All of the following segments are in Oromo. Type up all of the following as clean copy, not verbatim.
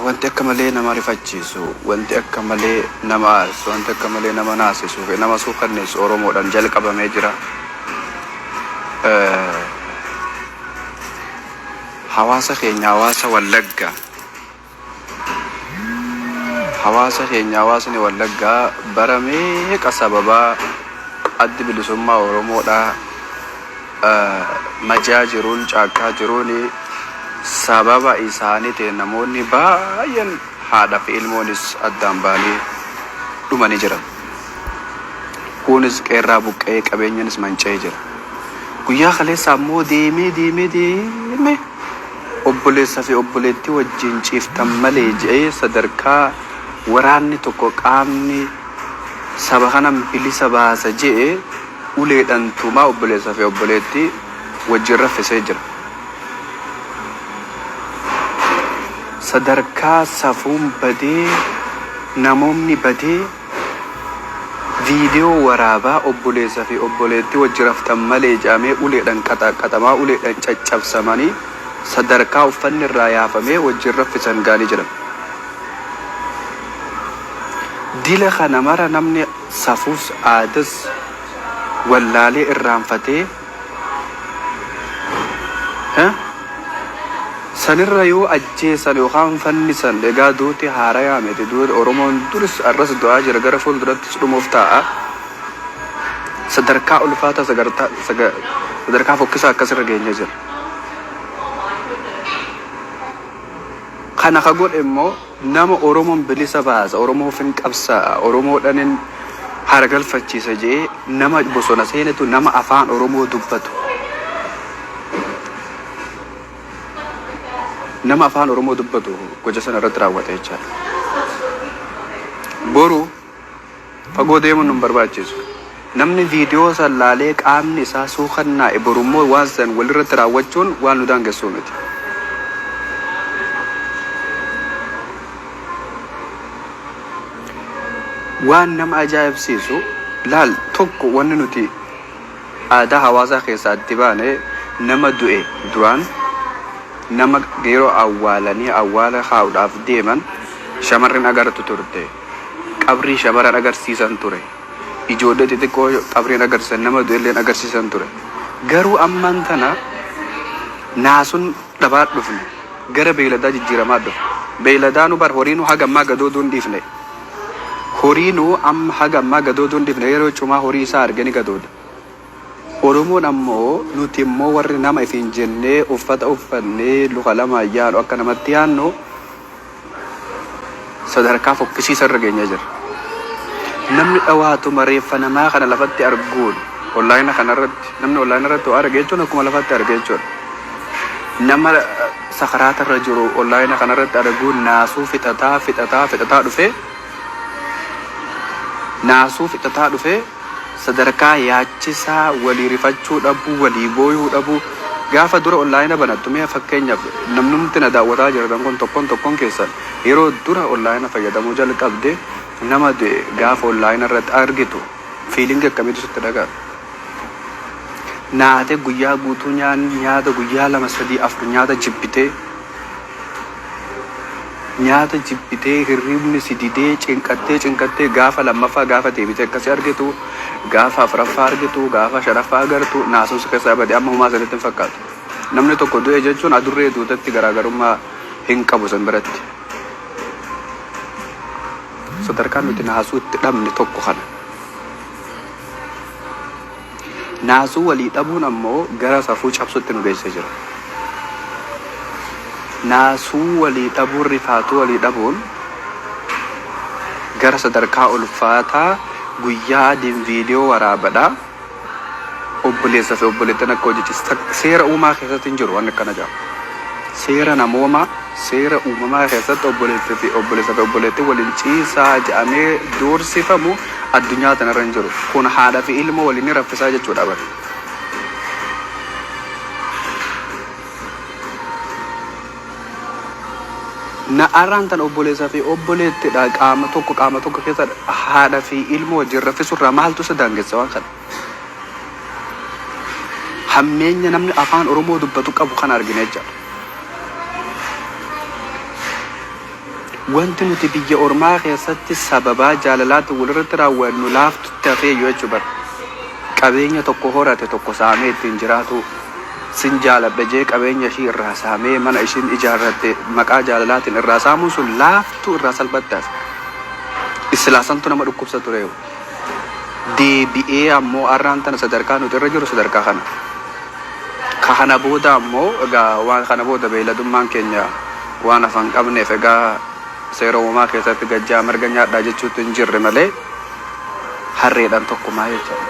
Wanti akka malee nama rifachiisu, wanti akka malee nama aarsu, wanti akka malee nama naasisuu fi nama suukanneessu Oromoodhaan jalqabamee jira. Hawaasa keenya hawaasa Wallaggaa Hawaasa keenya hawaasni Wallaggaa bara meeqa sababaa Addi Bilisummaa Oromoodhaa majaa jiruun caakkaa jiruun sababa isaaniitiin namoonni baay'een haadha fi ilmoonis addaan bahanii dhumanii jiran. Kuunis qeerraa buqqa'ee qabeenyanis manca'ee jira. Guyyaa kaleessaa immoo deemee deemee deemee obboleessa fi obboleettii wajjin ciiftan malee je'ee sadarkaa waraanni tokko qaamni saba kanan bilisa baasa je'e uleedhan tumaa obboleessa fi obboleettii wajjin raffisee jira. Sadarkaa safuun badee namoomni badee Viidiyoo waraabaa obboleessa fi obboleettii wajji raftan malee jedhamee uleedhan qaxaqqaxamaa, uleedhan caccabsamanii sadarkaa uffanni irraa yaafamee wajjin raffisan ga'anii jiran. Dila kana mara namni safuus aadas wallaalee irraanfatee Sanirra yoo ajjeesan yookaan fannisan egaa duuti haarayaa miti duuti Oromoon duris arras du'aa jira gara fuuldurattis dhumuuf taa'a. Sadarkaa ulfaataa sadarkaa fokkisaa akkasirra geenyee jira. Kana ka godhe immoo nama Oromoon bilisa baasa, Oromoofin qabsaa'a, Oromoodhanin haara galfachiisa je'ee nama bosona seenetu nama afaan Oromoo dubbatu. Nama afaan Oromoo dubbatu gocha sana irratti raawwate jechaadha. Boru Fagoo deemuun nun barbaachisu. Namni viidiyoo san laalee qaamni isaa suukannaa'e boru immoo waan san walirratti raawwachuun waan nu daangessuu miti. Waan nama ajaa'ibsiisu laal tokko wanni nuti aadaa hawaasaa keessaa itti baane nama du'e duraan nama yeroo awwaalanii awwaala kaa'uudhaaf deeman shamarrin agartu turte. Qabrii shamaran agarsiisan ture. Ijoollee xixiqqoo qabriin agarsiisan nama du'elleen agarsiisan ture. Garuu ammaan tana naasun dhabaa dhufne. Gara beeyladaa jijjiiramaa dhufe. Beeyladaanu bar horiinu haga ammaa gadooduu hin dhiifne. Horiinu amma haga ammaa gadooduu hin dhiifne yeroo cumaa horii isaa arge ni gadooda. Oromoon ammoo nuti immoo warri nama ifiin jennee uffata uffannee luka lamaan yaanu akka namatti yaannu sadarkaa fokkisiisa irra geenyee jirra. Namni dhawaatuma reeffa namaa kana lafatti arguun onlaayina kana irratti namni onlaayina irratti waa arge jechuun akkuma lafatti arge jechuudha. Nama sakaraata irra jiru onlaayina kana irratti arguun naasuu fixataa fixataa fixataa dhufee naasuu fixataa dhufee sadarkaa yaachisaa walii rifachuu dhabuu, walii booyuu dhabuu gaafa dura onlaayina banattu mee fakkeenyaaf namnumti na daawwataa jirtan kun tokkoon tokkoon keessan yeroo dura onlaayina fayyadamuu jalqabde nama du'e gaafa onlaayina irratti argitu fiilingi akkamiitu sitti dhaga'ama? Naate guyyaa guutuu nyaata guyyaa 2 3 4 nyaata jibbitee Nyaata jibbitee, hirribni si didee, cinqattee cinqattee gaafa lammaffaa gaafa deebitee akkasi argitu, gaafa afraffaa argitu, gaafa shanaffaa agartu naasuun si keessaa bade amma homaa sanitti hin fakkaatu. Namni tokko du'e jechuun adurree duutetti garaagarummaa hin qabu sin biratti. Sadarkaan nuti naasuu itti dhabne tokko kana. Naasuu walii dhabuun ammoo gara safuu cabsuutti nu geessee jira. Naasuu walii dhabuun, rifaatuu walii dhabuun gara sadarkaa ulfaataa guyyaa adiin viidiyoo waraabadha. Obboleessa fi obboleettiin akka hojii seera uumaa keessatti hin jiru wanni akkana jedhamu. Seera namoomaa, seera uumamaa keessatti obboleessa fi obboleessa fi obboleettiin waliin ciisaa jedhamee doorsifamu addunyaa tanarra hin jiru. Kun haadha fi ilmoo waliin ni raffisaa jechuudha bar. Na arraan tan obboleessa fi obboleettidha qaama tokko qaama tokko keessa haadha fi ilmoo wajjin raffisurraa maaltu isa daangessa waan kana. Hammeenya namni afaan Oromoo dubbatu qabu kana argina jechaadha. Wanti nuti biyya ormaa keessatti sababaa jaalalaatti walirratti raawwannu laaftutti hafee iyyuu jechuu bara. Qabeenya tokko horate tokko saamee ittiin jiraatu, sin jaaladha jee qabeenya ishii irraa saamee mana ishiin ijaarratte maqaa jaalalaatiin irraa saamuun sun laaftuu irraa salphatti hafe. Silaa santu nama dhukkubsa tureeyu. Deebi'ee ammoo arraan tana sadarkaa nuti irra jirru sadarkaa kana. Ka kana booda ammoo egaa waan kana booda beeyladummaan keenya waan hafa hin qabneef egaa seera uumamaa keessatti gajjaa marga nyaadhaa jechuutti hin jirre malee harreedhaan tokkumaa jechaadha.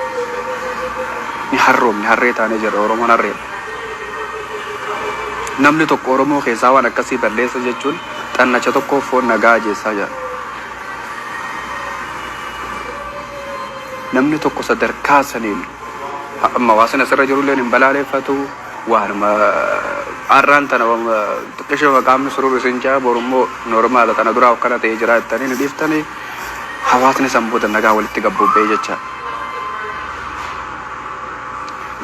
Ni harroomne, harree taanee jirra. Oromoon harreedha. Namni tokko Oromoo keessaa waan akkasii balleessa jechuun xannacha tokkoof foon nagaa ajeessaa jira. Namni tokko sadarkaa saniin amma hawaasni asirra jirulleen hin balaaleffatu, waanuma har'aan tana xiqqishuma qaamni surur isin jaa, borummoo normaala, tana duraa akkana ta'ee jira jettanii ni dhiiftanii, hawaasni san booda nagaa walitti gabbobba'ee jecha.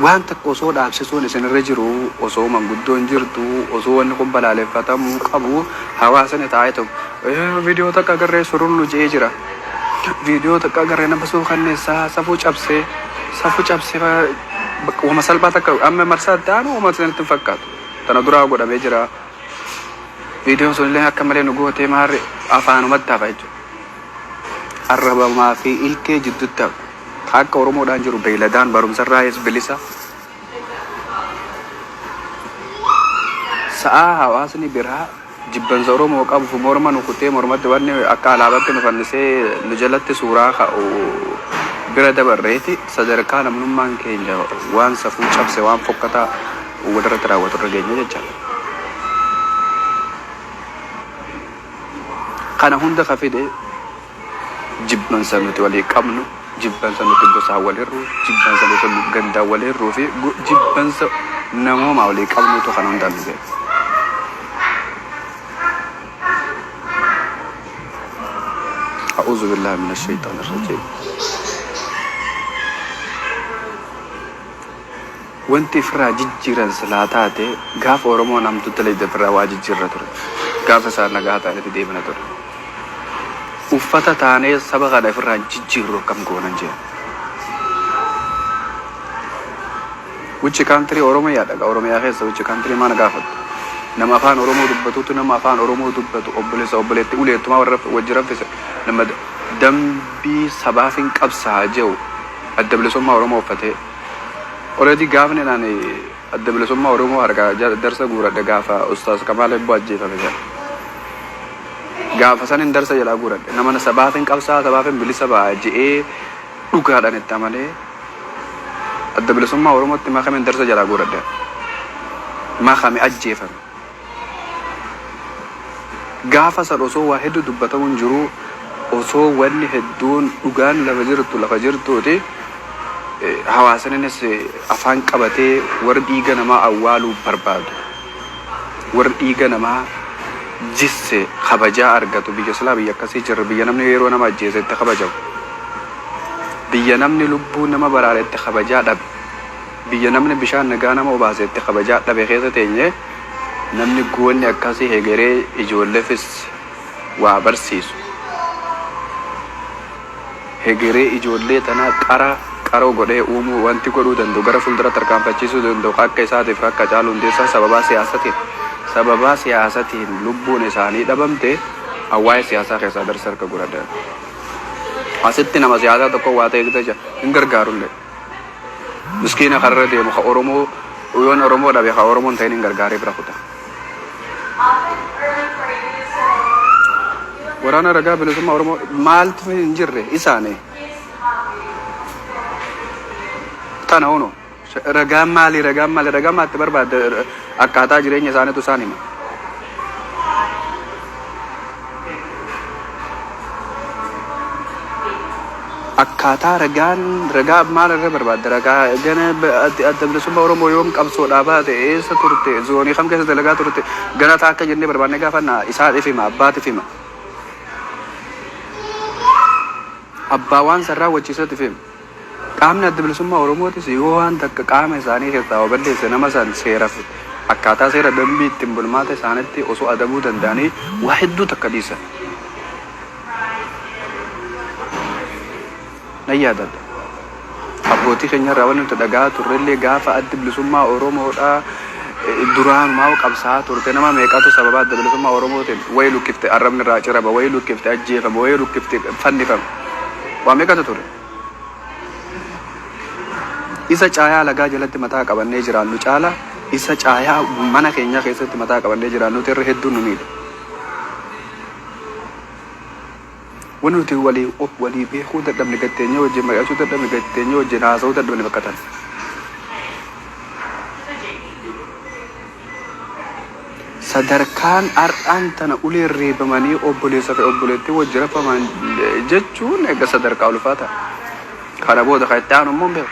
Waan takka osoo dhaabsisuun isinirra jiru, osoo manguddoon jirtu, osoo wanni kun balaaleffatamuu qabu, hawaasni taa'ee tokko viidiyoo takka agarree surur nu je'ee jira. Viidiyoo takka agarree nama suukanneessaa safuu cabsee, safuu cabsee wama salphaa takka amma marsaa itti aanu wama isinitti hin fakkaatu. Tana duraa godhamee jira. Viidiyoon sun illee akka malee nu gootee maarri afaanumatti hafa jechuudha. Arrabamaa fi ilkee jidduutti hafa. Akka Oromoodhaan jiru beeyladaan barumsarraayis bilisa. Sa'aa hawaasni biraa jibbansa Oromoo qabuuf morma nu kutee, mormatti wanni akka alaabaatti nu fannisee nu jalatti suuraa ka'u bira dabarreeti, sadarkaa namnummaan keenya waan safuu cabse, waan fokkataa walirratti raawwatu irra geenye jechaadha. Kana hunda ka fide jibbansa nuti walii qabnu, jibbansa nuti gosaan wal hirru, jibbansa nuti gandaan wal hirruu fi jibbansa namoomaa walii qabnutu kana hundaan nu ga'e. A'uuzu billaahi mina shayxaani rajiim. Wanti ifirraa jijjiiran silaa taate, gaafa Oromoon hamtuu dalagde ifirraa waa jijjiirra ture. Gaafa isaan nagaa ta'anitti deebina ture. Uffata taanee saba kana ifirraa hin jijjiirru, akkam goonan jee. Which country? Oromiyaa dhaqa. Oromiyaa keessa which country maana gaafattu? Nama afaan Oromoo dubbatutu nama afaan Oromoo dubbatu obboleessa obboleetti uleettumaa warra wajji raffise, nama dambii sabaaf hin qabsaa jehu Adda Bilisummaa Oromoo uffatee. Already gaafni ani Adda Bilisummaa Oromoo harkaa darsa guuradhe gaafa Ustaaz Kamaal Ebboo ajjeefame sana. Gaafa sanin darsa jalaa guuradhe. Nama sabaaf hin qabsaa, sabaaf hin bilisa ba'a je'ee dhugaadhaan itti amanee Adda Bilisummaa Oromootti makameen darsa jalaa guuradhe. Makame ajjeefame. Gaafa san osoo waa hedduu dubbatamuun jiruu, osoo wanni hedduun dhugaan lafa jirtu lafa jirtuuti, hawaasninis afaan qabatee warri dhiiga namaa awwaaluu barbaadu, warri dhiiga namaa jisse kabajaa argatu, biyya silaa biyya akkasii jirra, biyya namni yeroo nama ajjeese itti kabajamu, biyya namni lubbuu nama baraare itti kabajaa dhabe, biyya namni bishaan nagaa nama obaase itti kabajaa dhabe keessa teenyee, namni goonni akkasii hegeree ijoolleefis waa barsiisu, hegeree ijoollee tanaa qara qaroo godhee uumuu wanti godhuu danda'u, gara fuuldura tarkaanfachiisuu danda'u akka isaatiif akka Hacaaluu Hundeessaa sababaa siyaasatiin lubbuun isaanii dhabamte, waa'ee siyaasaa keessaa darsa harka godhadha. Asitti nama siyaasaa tokko waa ta'e jecha hin gargaarullee. Miskiina karra deemu ka Oromoo yoon Oromoo dhabe, ka Oromoo hin ta'in hin gargaaree bira kuta. Waraana ragaa bilisummaa Oromoo maaltu hin jirre isaani. Tana hono ragaan maali, ragaan maali, ragaan maatti barbaadde? Akkaataa jireenya isaaniitu isaan hima. Akkaataa ragaan ragaa maal irra barbaadde? Ragaa gana Adda Bilisummaa Oromoo yoom qabsoodhaa baate, eessa turte, zoonii kam keessa dalagaa turte, gana ta'a akka jennee barbaannee gaafanna isaatiif hima, abbaatiif hima. Abbaa waan san raawwachiiseetiif hima. Qaamni Adda Bilisummaa Oromootis yoo waan takka qaama isaanii keessaa waa balleesse, nama san seeraaf Akkaataa seera dambii ittiin bulmaata isaanitti osoo adabuu danda'anii waa hedduu takka dhiisan. Nan yaadadha. Abbootii keenya irraa wanti nuti dhaga'aa turrellee gaafa addi bilisummaa Oromoodhaa duraanumaa qabsaa'aa turte nama meeqatu sababa adda bilisummaa Oromootiin wayii lukkifte arrabni irraa cirama, wayii lukkifte ajjeefama, wayii lukkifte fannifama. Waa meeqatu ture. Isa caayaa lagaa jalatti mataa qabannee jiraannu caala isa caayaa mana keenyaa keessatti mataa qabannee jiraannutu irra hedduu nu miidha. Wanti nuti walii of walii beekuu dadhabne gad teenyee wajjin mari'achuu dadhabne gad teenyee wajjin haasa'uu dadhabne bakka tana. Sadarkaan har'aan tana uleen reebamanii obboleessa fi obboleettii wajji rafaman jechuun egaa sadarkaa ulfaata. Kana booda kan itti aanu immoo hin beeku.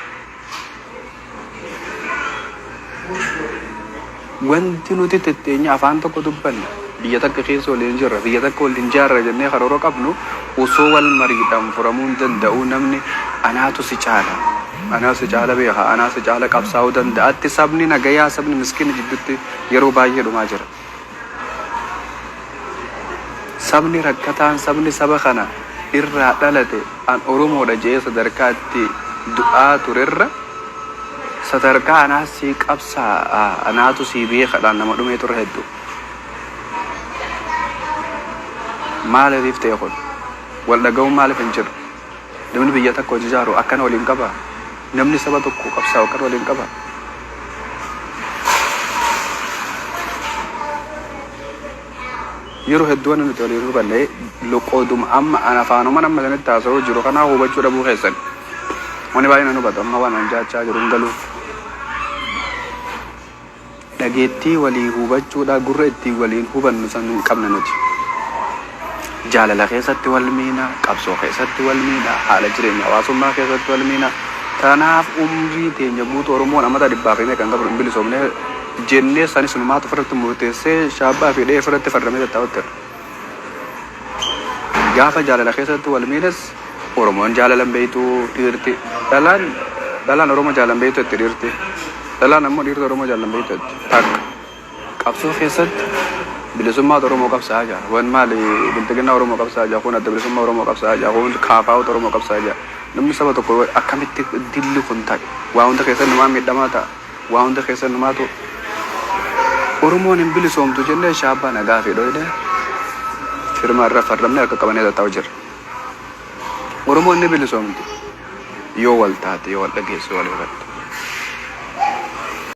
Wanti nuti tetteenye afaan tokko dubbanna, biyya takka keessa waliin jirra, biyya takka waliin jaarra jennee karoora qabnu osoo wal mariidhaan furamuu hin danda'u namni anaatu si caala, anaa si caala beeka, anaa si caala qabsaa'uu danda'atti sabni nagayaa sabni miskiinni jidduutti yeroo baay'ee dhumaa jira. Sabni rakkataan sabni saba kana irraa dhalate an Oromoodha je'ee sadarkaa itti du'aa turerra sadarkaa anaa sii qabsaa'a anaatu sii beekadhaan nama dhumeetu irra heddu. Maaliif ta'e kun? Wal dhaga'uun maaliif hin jiru? Namni biyya takka hojii ijaaru akkana waliin qabaa? Namni saba tokko qabsaa'u akkana waliin qabaa? Yeroo hedduu wanni nuti waliin hubanne loqooduma amma an afaanuman amma isinitti haasa'uu jiru kanaa hubachuu dhabuu keessan. Wani baay'ee nan hubatu amma waan an jaachaa jiru hin galuuf. Dhageettii walii hubachuudhaa gurra ittiin waliin hubannu san hin qabne nuti. Jaalala keessatti wal miina, qabsoo keessatti wal miina, haala jireenya hawaasummaa keessatti wal miina. Tanaaf umrii teenya guutuu Oromoon amata dhibbaa fi meeqa hin qabnu hin bilisoomne jennee sanis numaatu ofirratti murteessee shaabbaa fi dhee ofirratti farramee tattaa'utti jirra. Gaafa jaalala keessatti wal miines Oromoon jaalala hin beektu dhiirti. Dhalaan dhalaan Oromoo jaalala hin beektu jetti dhiirti. Dhalaan ammoo dhiirti Oromoo jaalala hin beektu jetti. Takka. Qabsoo keessatti bilisummaatu Oromoo qabsaa'aa jira. Wan maali bilxiginnaa Oromoo qabsaa'aa jira. Kun adda bilisummaa Oromoo qabsaa'aa jira. Kun kaafaa'utu Oromoo qabsaa'aa jira. Namni saba tokko akkamitti dilli kun ta'e? Waa hunda keessatti numaa miidhamaa ta'a. Waa hunda keessa numaatu Oromoon hin bilisoomtu jennee shaabbaa nagaa fi dhoyne firma irra farramne harka qabannee tattaa'u jirra. Oromoon ni bilisoomti yoo wal taate, yoo wal dhageesse, wal hubatte.